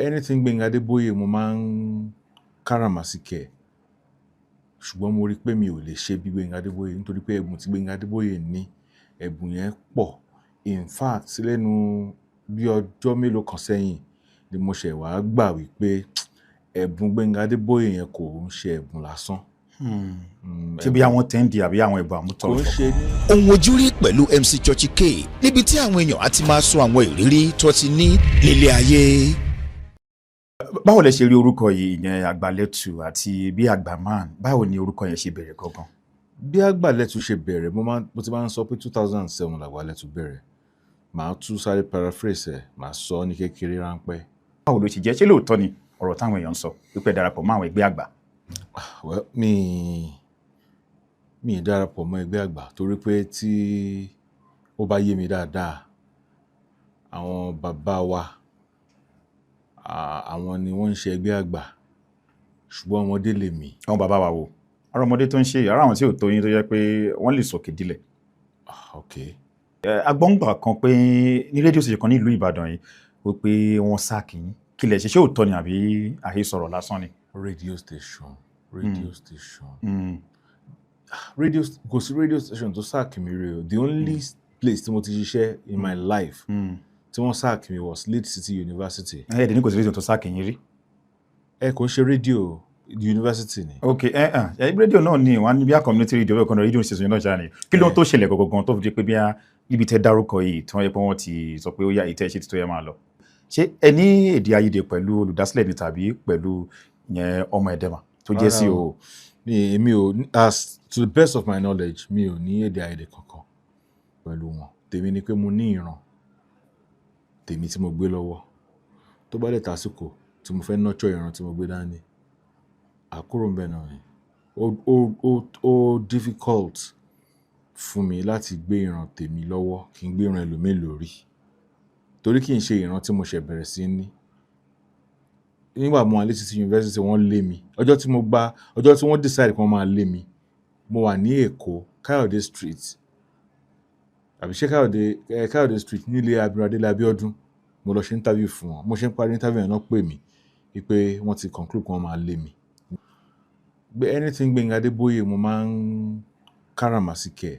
Anything Gbẹ́ngà Adébóyè, mo máa ń káràmásìkì ẹ̀, ṣùgbọ́n mo rí i pé mi ò lè ṣe bí Gbẹ́ngà Adébóyè, nítorí pé ẹ̀bùn tí Gbẹ́ngà Adébóyè ní, ẹ̀bùn yẹn pọ̀. In fact, lẹ́nu bí ọjọ́ mélòó kan sẹ́yìn ni mo ṣẹ̀ wá gbà wípé ẹ̀bùn Gbẹ́ngà Adébóyè yẹn kò ń ṣe ẹ̀bùn lásán. Ṣé bí àwọn tẹ́ǹdì àbí àwọn ẹ̀bùn àmútọ̀run? Kò ń ṣe ní. Ohun ojúrí pẹ̀lú MC Churchy K, níbi tí àwọn èèyàn á ti máa sọ àwọn ìrírí tó ti ní nílé ayé. Báwo lẹ ṣe rí orúkọ yìí, ìyẹn Àgbàlẹ̀tù àti bí Àgbàman? Báwo ni orúkọ yẹn ṣe bẹ̀rẹ̀ gangan? Bí Àgbàlẹ̀tù ṣe bẹ̀rẹ̀, mo ti máa ń sọ pé 2007 l'Àgbàlẹ̀tù bẹ̀rẹ̀. Màá tún sáré paraphrase ẹ̀, màá sọ ọ́ ní kékeré ráńpẹ́. Báwo ló ṣe jẹ́? Ṣé lóòótọ́ ni ọ̀rọ̀ táwọn èèyàn ń sọ wípé ẹ darapọ̀ mọ́ àwọn ẹgbẹ́ àgbà? Well, mi ì darapọ̀ mọ́ ẹgbẹ́ àgbà, torí pé tí ó bá yé mi dáadáa, àwọn bàbá wa, àwọn ni wọ́n ń ṣe ẹgbẹ́ àgbà, ṣùgbọ́n ọmọdé lèmi. Àwọn bàbá wa wo? Ara ọmọdé tó ń ṣe, ara àwọn tí ò tó yín tó jẹ́ pé wọ́n lè sọ̀kè dílẹ̀. Ah, ok. Agbọ́ngbà kan pé ní rédíò station kan ní ìlú Ìbàdàn yìí wípé wọ́n sack yín. Kí lẹ ṣe? Ṣé òótọ́ ni àbí àhesọ̀rọ̀ lásán ni? Radio station, radio station, radio, kò sí radio station tó sack mi rí o. The only place tí mo ti ṣiṣẹ́ in my life tí wọ́n sack mi was Lead City University. Ẹ ẹ̀dẹ̀ ní kò sí rédíò tó sack yín rí. Ẹ kò ń ṣe rédíò university ni. Ok, ẹ rédíò náà ni wọ́n á ní bí a community radio bẹ́ẹ̀ kan náà, rédíò station náà ṣáà ni. Kí ló ń tó ṣẹlẹ̀ gangan tó fi di pé bí a níbi tẹ́ dárúkọ yìí tí wọ́n yẹ pé wọ́n ti sọ pé ó yá, ìtẹ́ ṣe ti tó yẹ máa lọ? Ṣé ẹ ní èdè àìyedè pẹ̀lú olùdásílẹ̀ ni tàbí pẹ̀lú ìyẹn ọmọ ẹ̀dẹ́mà tó jẹ́ Rárá CEO? o. Mi ò, as to the best of my knowledge, mi ò ní èdè àìyedè kankan pẹ̀lú wọn. Tèmi ni pé mo ní ìran tèmi tí mo gbé lọ́wọ́. Tó bá dẹ̀ tásìkò tí mo fẹ́ nurture ìran tí mo gbé dání, àkúrò ń bẹ̀ náà ni. Ó difficult fún mi láti gbé ìran tèmi lọ́wọ́ kí n gbé ìran ẹlòmíì lórí. Torí kì í ṣe ìran tí mo ṣẹ̀ bẹ̀rẹ̀ sí ní. Nígbà mo wà ní City University, wọ́n lé mi. Ọjọ́ tí mo gba, ọjọ́ tí wọ́n decide pé wọ́n máa lé mi, mo wà ní Èkó, Kayode Street. Àbí ṣé Kayode, Kayode Street nílé Admiral Dele Abiodun. Mo lọ ṣe interview fún wọn. Mo ṣe ń parí interview yẹn náà pè mí wípé wọ́n ti conclude pé wọ́n máa lé mi. Gbé anything Gbenga Adeboye, mo máa ń káràmásìkì ẹ̀.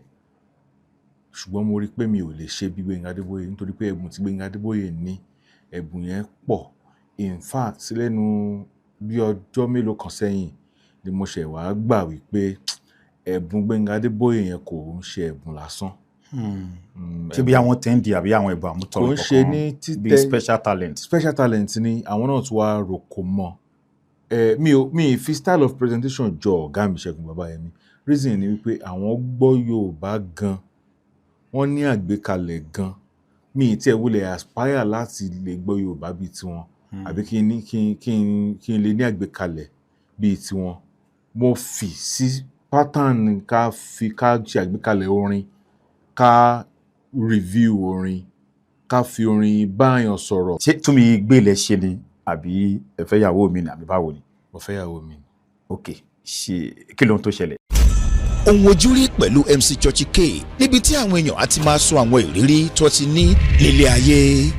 Ṣùgbọ́n mo rí pé mi ò lè ṣe bí Gbenga Adeboye, nítorí pé ẹ̀bùn tí Gbenga Adeboye ní, ẹ̀bùn yẹn pọ̀. In fact, lẹ́nu bí ọjọ́ mélòó kan sẹ́yìn ni mo ṣẹ̀ wá gbà wípé ẹ̀bùn Gbenga Adeboye yẹn kò ń ṣe ẹ̀bùn lásán. Ṣé bí àwọn tẹ́ǹdì àbí àwọn ẹ̀bùn àmútọ̀run Kò ń ṣe ní bí títẹ special talent? Special talent ni, àwọn náà tún wá roko mọ́. Mi ò, mi ì fi style of presentation jọ ọ̀gá mi Ṣẹ́gun Babayẹmí. Reason ni wípé àwọn gbọ́ Yorùbá gan, wọ́n ní àgbékalẹ̀ gan. Mi ì tiẹ̀ wulẹ̀ aspire láti lè gbọ́ Yorùbá bíi tiwọn àbí kí n ní kí n lè ní àgbékalẹ̀ bíi tiwọn. Mo fi sí pattern ká fi ká ṣe àgbékalẹ̀ orin, ká review orin, ká fi orin báyàn sọ̀rọ̀. Ṣé túnmí gbé lẹ ṣe ni àbí ẹ fẹ́ ìyàwó mi ni àbí báwo ni? Mo fẹ́ ìyàwó mi ni. Ok, ṣe kí ló ń tó ṣẹlẹ̀? Ohun ojúrí pẹ̀lú MC Churchy K, níbi tí àwọn èèyàn á ti máa sọ àwọn ìrírí tó ti ní nílé ayé.